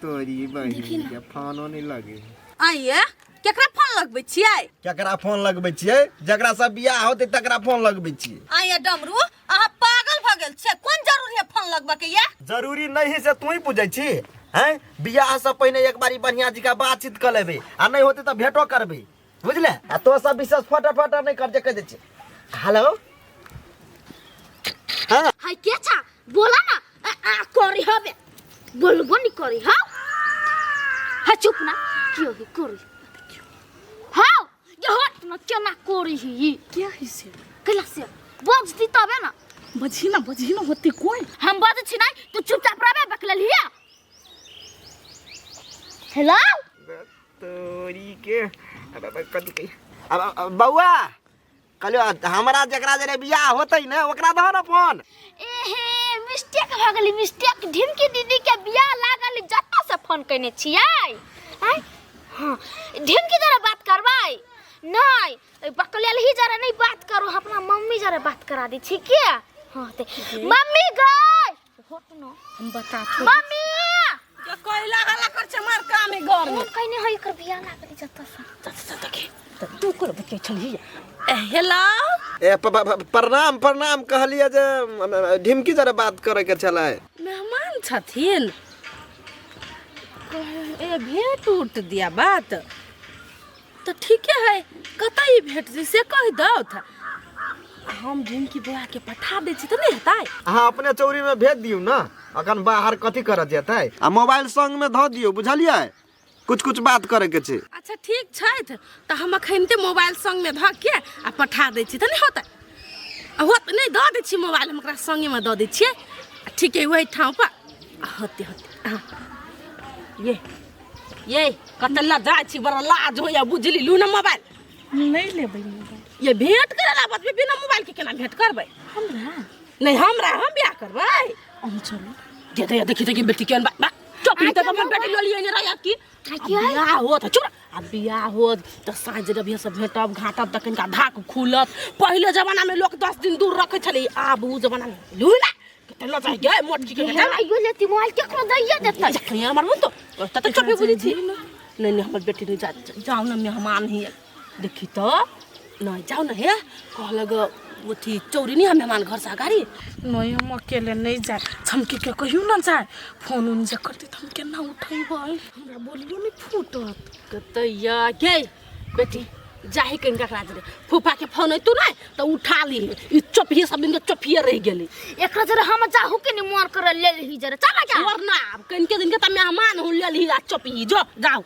तोरी बहिन के फोनो नहीं लगे। आइए, केकरा फोन लगबै छियै? केकरा फोन लगबै छियै? जकरा से बियाह होतै तकरा फोन लगबै छियै। आइए डमरू, अहाँ पागल भऽ गेल छियै? कोन जरूरी है फोन लगबऽ के? ये जरूरी नहीं है से तू ही पूछै छी हैं? बियाह से पहिने एक बारी बढ़िया जी का बातचीत कर लेबै आ नहीं होतै तऽ भेंटो करबै, बुझले? आ तो सब विशेष फटर फटर नहीं कर जे कह दै छी। हेलो, हाँ। हाय, के छा? बोला ना। आ, आ करी हबे, बोलबो नहीं करी। हाँ हाँ, चुप ना। क्यों ही करी? हाँ, ये हट ना, केना करी ही? क्या है से? कैला से बजती तबे ना। बजही ना, बजही ना, होती कोई। हम बजै छी नहीं, तू चुपचाप रहबे। बकलेल हिया। हेलो। तोरी के अब अब कथी कही? अब अब बौआ, कहलियो हमरा जकरा जरे बियाह होतै ने, ओकरा दहो ने फोन। एहे, मिस्टेक भऽ गेलै, मिस्टेक। ढिमकी दीदी के बियाह लागल जतऽ से फोन कयने छियै। आँय, हाँ, ढिमकी जरा बात करबै? नहि, बकलेल ही जरा नहीं बात करू, हम अपना मम्मी जरा बात करा दै छी के। हाँ, ते मम्मी गई होत न। हम बता। मम्मी। के कोइला हल्ला कर छै? मार काम है घर में। फोन कयने है, एकर बियाह लागल जतऽ से। चल चल, देखी। तू कर बच्चे छलही। हेलो। ए प्रणाम, प्रणाम। कहलियै जे ढिमकी जरा बात करे के छलै। मेहमान छथिन, ए भेंट उठ दिया बात तऽ ठीके है। कतऽ ई भेंट दी से कहि दौथ, हम ढिमकी बौआ के पठा दै छी तऽ नहि हेतै? अहाँ अपने चौरी में भेज दियौ ने, अखन बाहर कथी करऽ जेतै? आ मोबाइल संग में धऽ दियौ, बुझलियै? कुछ कुछ बात करे के छै। अच्छा, ठीक छथि, तऽ हम अखनते मोबाइल संगमे धऽ के आ पठा दै छी तऽ नहि होतै? आ होत नहि, दऽ दै छी मोबाइल, हम ओकरा संगेमे दऽ दै छियै। आ ठीक है, ओहि ठाम पर आ होते होते। हाँ, ये ये कतऽ लऽ जाइ छी? बड़ा लाज होइया, बुझली? लू ने मोबाइल। नहीं लेबै मोबाइल। ये भेंट करे ला बतबे, बिना मोबाइल के केना भेंट करबै? हमरा नहीं, हमरा हम बियाह करबै। हम चलू। दे दे, देखी देखी बेटी केहन बा बा चपली तऽ हमर बेटी लऽ लियै ने की बियाह होत। चुप। आ बियाह होत तऽ साँझ रविया सब भेटब घाटब तऽ कनिका धाक खुलत। पहिले जमाना में लोक 10 दिन दूर रखै छलै, आब उ जमाना में लू ना, कते लऽ जाइ गे मोटकी के। आइयो लेती मोबाइल, केकरो दैये देतै। जखन हमर मन तो तऽ चुपे बुझै छी। नहीं नहीं, हमर बेटी नहीं जा, जाओ ना, मेहमान ही देखी तऽ नहीं, जाओ ना। हे, कहलक अथी चौरी नहीं हम मेहमान घर से अगाड़ी। नहीं, हम अकेले नहीं जाए। झमकी के कहियो ना जाए। फोन उन जे करते तऽ हम केना उठेबै? हमरा बोलियो नहीं फूटत। कतैया गे बेटी, जाही कनिका करा दे फूफा के फोन अयतू नहीं तऽ उठा ली। ई चोपिए सब दिन के चोपिए रहि गेली। एकरा जरा हम जाहू के नहीं मोर कर ले ली जरा, चला जा। और ना, आब कनिके दिन के तऽ मेहमान हो लेल ही आ चोपी जो जाओ।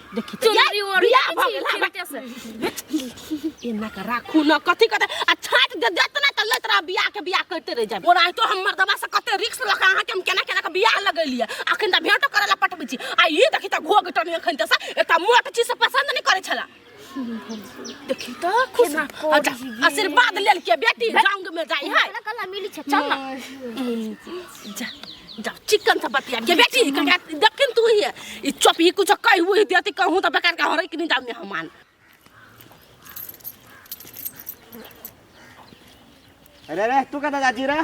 देखी तऽ चुनरी ये, ओढ़ बियाह के भऽ छी, गेल। चिन्ते से। एना के राखू न, कथी कथी आ छाँट दे देत ना तऽ लैत रह, बियाह के बियाह करते रहि जाब। ओनाहितो हम मर्दबा से कते रिक्स लऽ कऽ अहाँके हम केना केना के बियाह लगेलियै, अखन तऽ भेंटो करै लए पठबै छी आ ई देखी तऽ घोघ टनी। अखन तऽ से एकटा मोट चीज से पसंद नहि करै छला। देखी तऽ खुश। केना अच्छा, आशीर्वाद लेल के बेटी रंग में जाइ है। कला कला मिली छै, चल ना। जा जा, चिकन से बतिया के बेटी ककरा देखिन तू ही ई चोपी कुछ कहि हुई देती कहूं तऽ बेकार के हरै कि नहीं जाऊ मेहमान। अरे रे, तू कतऽ जाइ छी रे?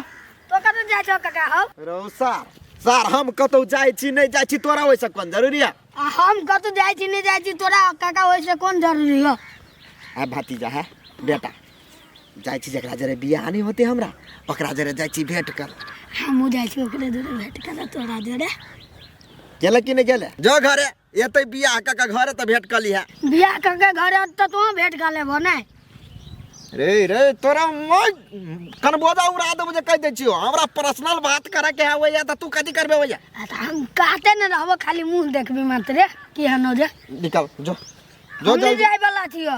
तो कतऽ जाइ छौ काका हौ? रौ सार, सार, हम कतौ जाइ छी नहि जाइ छी, तोरा ओहिसँ कोन जरूरी है? आ हम कतऽ जाइ छी नहि जाइ छी, तोरा काका ओहिसँ कोन जरूरी है? आ भतीजा है बेटा, जाइ छी जकरा जरे बियाह नहि होते हमरा, ओकरा जरे जाइ छी भेंट कर। हमहूँ जाइ छी ओकरे जोरे भेंट करऽ तोरा जोरे। गेले कि नहि गेले? जो घरे, एतै बियाह कऽ के घरे तऽ भेंट कऽ लिहे। बियाह कऽ के घरे तऽ तोहूँ भेंट कऽ लेबहो ने। रे रे, तोरा मैं कनबोजा उड़ा देबो जे कहि दै छियो। हमरा पर्सनल बात करे के है ओइया, तऽ तू कथी करबे ओइया? आ तऽ हम कहते ने रहबो, खाली मुँह देखबी मात्रे केहन हो जे। निकल जो जो। हम नहि जल्दी। जाय वाला छियो।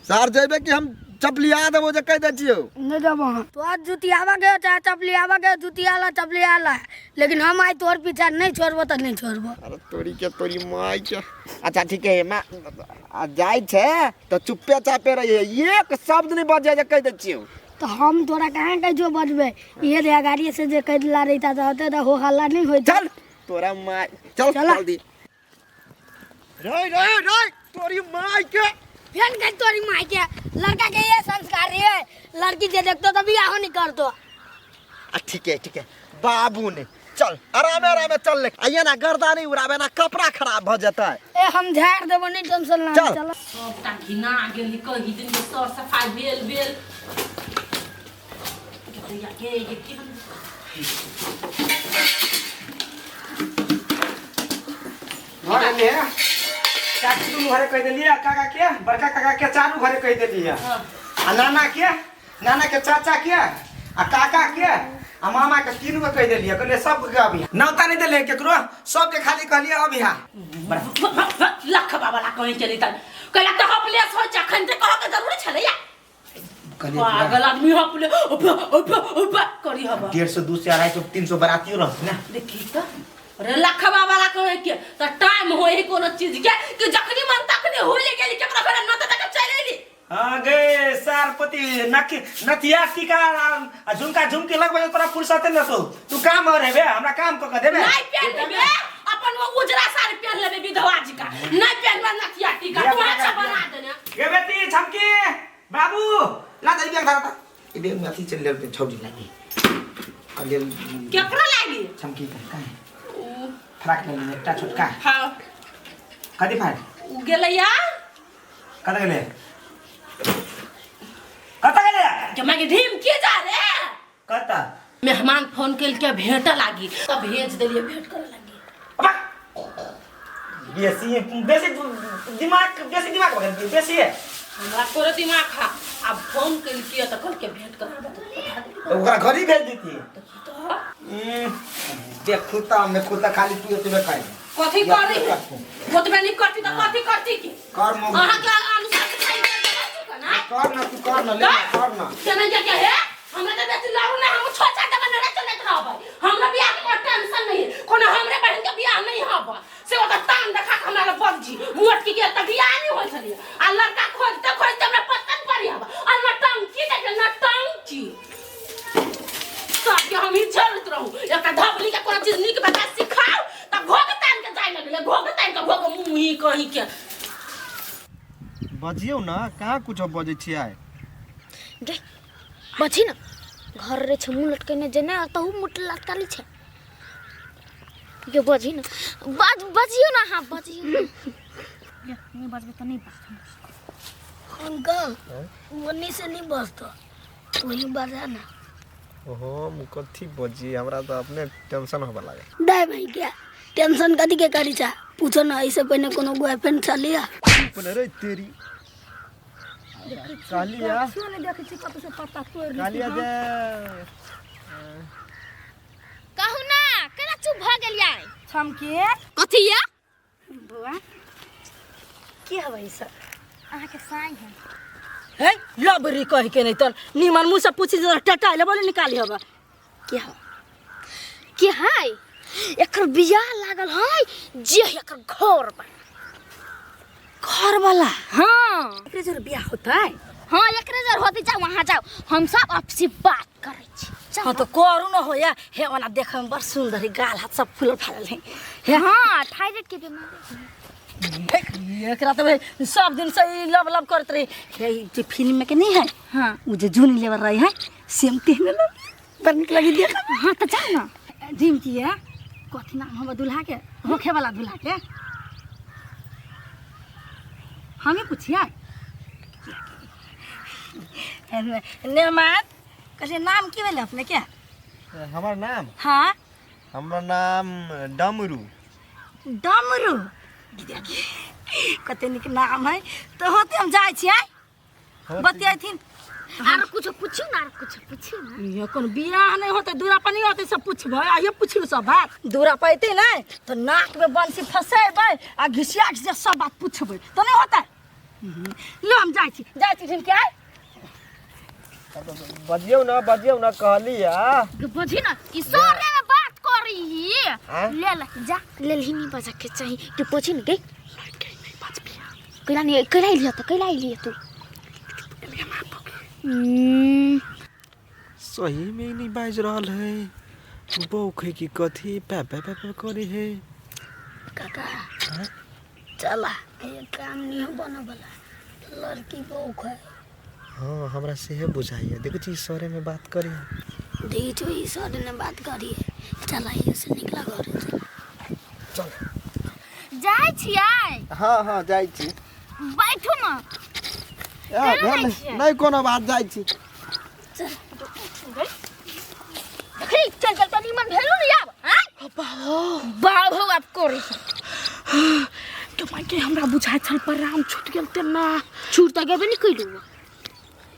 सार, जेबे कि हम चपलिया देबो जे कहि दै छियो। नहीं जबो हम। तोहर जुतियावा के चाहे चपलियावा के, जुतियाला चपलियाला, लेकिन हम आइ तोहर पीछा नहीं छोड़बो तऽ नहीं छोड़बो। अरे तोरी के तोरी माय के। अच्छा ठीक है, मैं आ जाइ छै तऽ चुप्पे चापे रहिए, एक शब्द नहीं बजे जे कहि दै छियो। तो हम तोरा कहाँ कह जो बजबे? ये रे गाड़ी से जे कह दिला रही था होते तो हो हल्ला नहीं होई। चल तोरा माय, चल। चला। जल्दी रे रे रे, तोरी माय के। फेन कह तोरी माय के। लड़का के ये संस्कार रे, लड़की जे देखतो तो बियाह नहीं करतो। आ ठीक है, ठीक है बाबू ने चल आरामे आरामे चल ले आ एना गर्दा नहीं उड़ाबे ना कपड़ा खराब भ जेतै। ए हम झाड़ देबो, नहीं टेंशन ला। चल। चल। सबटा घिना गेली कही दिन के सर सफाई भेल भेल भैया के ये की हम घर एलियै, चाची दुनू घरे कहि देलियै, काका के, बड़का काका के, चारू घरे कहि देलियै, आ नाना के, नाना के चाचा के, आ काका के, आ मामा के, तीनू के कहि देलियै। कहलियै सबके अभी नौता नहि देलियै केकरो, सबके खाली कहलियै अभी। लख बाबा ला कहीं चली तन कहला तऽ हपलेस होइ छै, अखन ते कहऽ के जरूरी छलैया? कहलियै पागल आदमी, हपले उप उप उप करी हबा। 150, 200, 250, 300 बरातियो रहत ने। देखी तऽ अरे लखवा वाला कहे के तऽ टाइम होय है कोनो चीज के कि जखनी मन तखनी होले गेली, केकरो घरे न तऽ तक चलि एली। हाँ गे सारपति, नकी नथिया टीका आ झुमका झुमकी लगबै तोरा फुर्सते न छौ। तू काम और हेबे, हमरा काम क के देबे। नहीं पहन लेबे, अपन वो उजरा साड़ी पहन लेबे विधवा जी का, नहीं पहनबे नथिया टीका, तू अच्छा बना देने। गे बेटी झमकी बाबू ला दे बैग धरा ई बैग में अथी चल ले छौड़ी लागी अब ले। केकरा लागी? झमकी का काहे फराक ले ले एकटा छोटका। हाँ। कथी फाड़? उ गेलैया। कतऽ गेलै? कतऽ गेलै? के माय के ढीम के जा रे। कतऽ? मेहमान फोन केल के भेंट लागी तब भेज देलिए, भेंट करे लागी। बेसी बेसी दिमाग, बेसी दिमाग भऽ गेल बेसी है। हमरा तोरे दिमाग खा। आब फोन केल के तऽ कहल के भेंट कराबे तऽ पठा देलिए। ओकरा घर ही भेज देती। तऽ देखू तऽ देखू तऽ खाली तू एतबे खाइ। कथी करी? ओतबे नहीं करती तऽ कथी करती की? कर मो। अहाँ के अनुसार के खाइ के ना। कर ना, तू कर ना, ले ना, कर ना। केना जा के हे हमरा तऽ बेसी लारू ना, हम छोटा देबे ने चलैत रहबै। हमरा बियाह के कोनो टेंशन नहीं है, कोनो हमरे बहन के बियाह नहीं हब से ओतऽ तान देखा के हमरा लग बजजी मोटकी के तऽ बियाह नहीं होइ छलियै आ लड़का खोजते खोजते हमरा पता नहीं पड़ी हब आ नटंकी देखे नटंकी सबके हम ही झेलैत रहू। एकटा धबली के कोनो चीज नीक बता सिखाउ तऽ घोघ तान के जाय लगलै, घोघ तान के घोघ मुँह ही कहीं के। बजियौ ना, कहाँ कुछो बजै छियै? गे बची ना, घर रे छै मुँह लटकेने जे नहि तहु मुँह लटकाली छै। ये बजी ना, बज बजियो ना। हाँ बजियो ना। नहीं बजबे तऽ नहीं बजतै। अंकल, ओन्नी से नहीं बजतो, वही बजा ना। ओहो, हम कथी बजियै? हमरा तऽ अपने टेंशन होबऽ लागे। दाय भाई, क्या टेंशन कथी के करी छा? पूछो ना, ऐसे पहले कोनो बॉयफ्रेंड छलिया? रे तेरी कहलिया। नहीं देखै छी कतौ से पत्ता तोड़ि लै छी। कहलिया जे कहू ना, केना चुप भऽ गेलियै? छमके। कथी या? बौआ, की हबै ई सब? अहाँके साई है। हे लबरी कहि के नहीं तन निमन मुँह से पूछी जे टटा ले बोले निकाली हबा की हौ की है? एकर बियाह लागल है जे एकर घर बा। घर वाला? हाँ। एकरे जर बियाह होतै? हाँ, एकरे जर होतै। जाओ वहाँ जाओ, हम सब आपसी बात करै छी। जाओ। हाँ तो करू न होया। हे ओना देखै में बड़ सुंदर है, गाल हाथ सब फूलल फालल है। हे हाँ, थायराइड के बीमारी। एकरा तो भाई सब दिन से ई लब लब करत रही। हे ई जे फिल्म में के नहीं है? हाँ। उ जे जूनी लेवर रही है, सेम तेहने लग बड़ निक लगी देख। हाँ तो जाओ ना। जिम की है, कथी नाम हम दूल्हा के, होखे वाला दूल्हा के हमें पूछिया नेमान कहलिए नाम की भेलै अपने के? हमर नाम? हाँ। हमर नाम डमरू। डमरू, कते नीक नाम है। तो होते हम जाइ छियै, बतियाथिन। आर कुछ पूछू ना, आर कुछ पूछू ना। ये कोन बियाह नहीं होते, दूरा पर नहीं होते सब पूछबै। आइयो पूछलू सब बात। दूरा पर अयतै नहीं तो नाक में बंसी फसेबै आ घिसिया घिसिया सब बात पूछबै तो नहीं होतै। लो हम जाइ छी, जाइ छी के आइ। बजियौ ना, बजियौ ना, कहलिया। बुझी ना, ई सारे में बात करी ही। हाँ? ले ले जा, ले ली। नहीं बजा के चाहिए कि पूछी न गई कैला नहीं, कैला लिया तो कैला लिया तू। सही में नहीं बाजि रहल है, बौख है कि कथी पै पै पै पै करे है? काका, चला, ये काम नहीं बने वाला, लड़की बौख है। हाँ, हमरा सेहे बुझाइए। देखै छी सरे में बात करी। देखी छो, ई सर ने बात करी है। चल आइयो से निकला घर चल। जाइ छियै? हाँ हाँ, जाइ छी। बैठू ने। ए, भेल नहि कोनो बात, जाइ छी। देखी चल चल, तनी मन भेलू ने आब। आँय बाबो आब करै। के माय हमरा बुझाइ छल पर राम छूट गेल तेना। छूट तऽ गेबे नहि कैलू।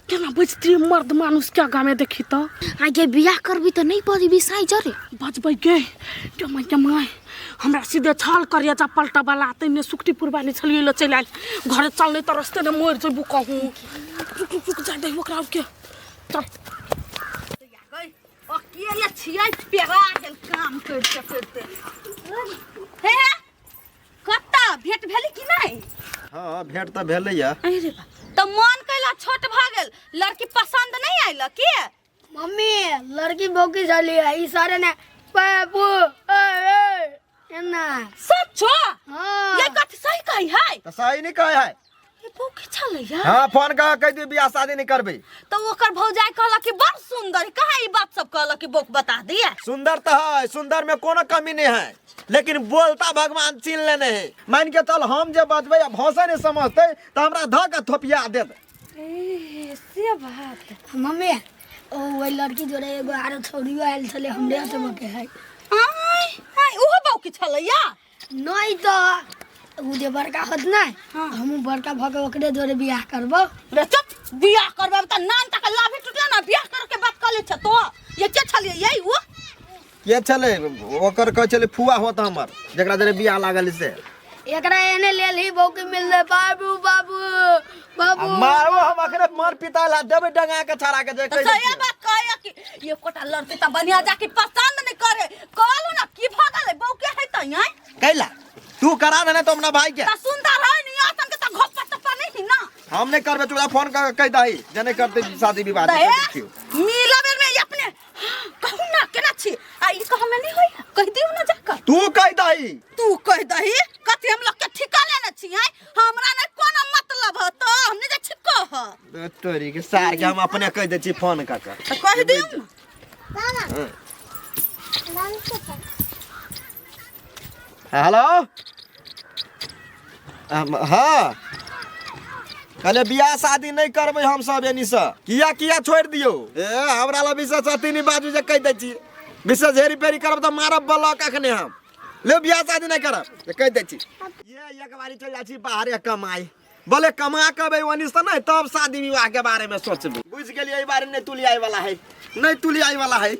केना बजती मर्द मानुष के आगामे देखी तऽ। आगे बियाह करबी तऽ नहि बजबी साइ जरे। बजबै गे के माय, के माय हमरा सीधे छल करिया जा पलटा वाला तैने सुखटीपुर वाली छलियै ल चलि आयल घरे। चल, नहि तऽ रस्ते ने मरि जेबू कहूँ। रुक रुक रुक, जा दही ओकरा के चल। अकेले छियै, पेरा गेल काम करिते करिते। हे हे, कतऽ भेंट भेली कि नहि? हाँ, भेंट तऽ भेलैया। अरे बा, तऽ मन कैला छोट भऽ गेल? लड़की पसंद नहीं आयल की? मम्मी, लड़की बौकी चली है, ई सारे ने बाबू ए ए एना। सचो? हाँ। ये कथी सही कही है? तऽ सही नहि कहै है। ये बौकी छलैया। हाँ, फोन कऽ कहि दियौ बियाह शादी नहि करबै। तऽ ओकर भौजाई कहलक कि बड़ सुंदर। कहाँ ई बात सब कहलक कि बौक बता दिया? सुंदर तऽ है, सुंदर में कोनो कमी नहीं है, लेकिन बोलता भगवान छीन लेने है। मान के चल, हम जे बजबै आ भाषा नहीं समझते तऽ हमरा धऽ के थोपिया देत। ए, से बात। मम्मी, ओ वही लड़की जोड़े एगो आरो छौड़ियो आयल छलै हमरे सबके है। आय आय, ओहो बौकी छलैया? नहीं तऽ उ जे बड़का होत ने, हमहूँ बड़का भऽ के ओकरे जोड़े बियाह करबो। रे चुप, बियाह करबै तऽ नान तक लाभी टूटले ना, बियाह कर के बात कऽ ले छ तो। ये के छलियै ये वो? के छलै? ओकर कहै छलै फुआ होत हमर, जकरा जरे बियाह लागल से। एकरा एने लेल ही बौकी मिललै बाबू बाबू आ बाबू। मारो, हम अखने मर पिता ला देबै डंगा के छाड़ा के जे तऽ कहि दै सही छियै। बात कहैया कि एकोटा लड़की तऽ बढ़िया जाके पसंद नहीं करे। कहलू ना की भऽ गेलै, बौके है तऽ आँय। कैला तू करा देने तो अपना भाई के। तऽ सुंदर है नी आसन के तऽ घोपा तोपा नहीं ही ना। हम नहीं करबै, तोरा फोन कर कहि दही जे नहीं करते शादी विवाह। तऽ जे हे, देखियौ। मिला बेर में अपने कहू ना केना छी आ ई कह में नहीं होई, कह दियौ ना जाकर। तू कहि दही। तू कह दही कथी? हम लोग के ठिका लेने छी आँय, हमरा नहीं कोनो मतलब है तो हम नहीं जाइ छी कह। तोरी के सार के, हम अपने कहि दै छी फोन कऽ के। तऽ कह दियौ ना। हेलो, हाँ, कहले बियाह शादी नहीं करबै हम सब एनी से। किया किया छोड़ि दियौ। ए, हमरा लग विशेष अथी नहीं बाजू जे कहि दै छी। विशेष हेरी फेरी करब तऽ मारब बलक अखने हम। ले, बियाह शादी नहीं करब जे कहि दै छी। ये एक बारी चलि जाइ छी बाहरे कमाइ, बोले कमा के अबै ओनी से नहीं तब शादी विवाह के बारे में सोचबै। बुझि गेलियै, एहि बारे नहि तुलियाइ वाला है, नहीं तुलियाइ वाला है।